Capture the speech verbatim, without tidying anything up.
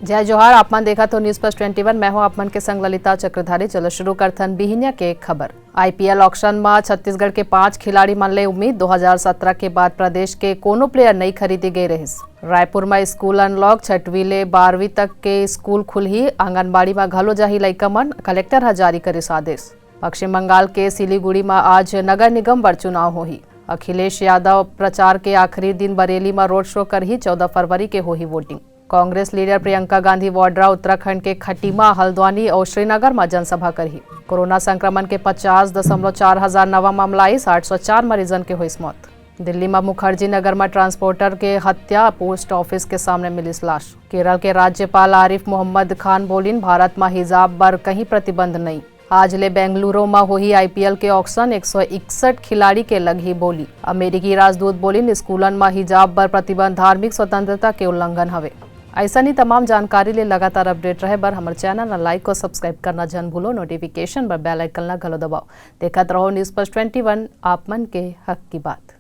जय जोहार, आप मन देखत हो News Plus Twenty One। मैं हूं आप मन के संग ललिता चक्रधारी। चलो शुरू करथन बिहिनिया के खबर। आईपीएल ऑक्शन म छत्तीसगढ़ के पांच खिलाड़ी मन ले उम्मीद। दो हज़ार सत्रह के बाद प्रदेश के कोनो प्लेयर नइ खरीदे गए रहिस। रायपुर म स्कूल अनलॉक, छठवीं ले बारहवीं तक के स्कूल खुलही, आंगनबाड़ी म घलो जाही लइका मन, कलेक्टर ह जारी करिस आदेश। पश्चिम बंगाल के सिलीगुड़ी म आज नगर निगम बर चुनाव होही। अखिलेश यादव प्रचार के आखिरी दिन बरेली म रोड शो करही, चौदह फरवरी के होही वोटिंग। कांग्रेस लीडर प्रियंका गांधी वाड्रा उत्तराखंड के खटीमा, हल्द्वानी अउ श्रीनगर म जनसभा करही। कोरोना संक्रमण के पचास दशमलव चार हजार नवा मामला आइस, आठ सौ चार मरीजन के होइस मौत। दिल्ली म मुखर्जी नगर म ट्रांसपोर्टर के हत्या, पोस्ट ऑफिस के सामने मिलिस लाश। केरल के राज्यपाल आरिफ मोहम्मद खान बोलिन, भारत म हिजाब बर कहीं प्रतिबंध नइ। आज ले बेंगलुरु म होही आईपीएल के ऑक्शन, एक सौ इकसठ खिलाड़ी के लगही बोली। अमेरिकी राजदूत बोलिन, स्कूलन म हिजाब बर प्रतिबंध धार्मिक स्वतंत्रता के उल्लंघन हवे। अइसन ही तमाम जानकारी ले लगातार अपडेट रहे बर हमर चैनल ला लाइक अउ सब्सक्राइब करना झन भूलो। नोटिफिकेशन बर बेल आइकन ला घलो दबाओ। देखत रहो News Plus Twenty One, आप मन के हक की बात।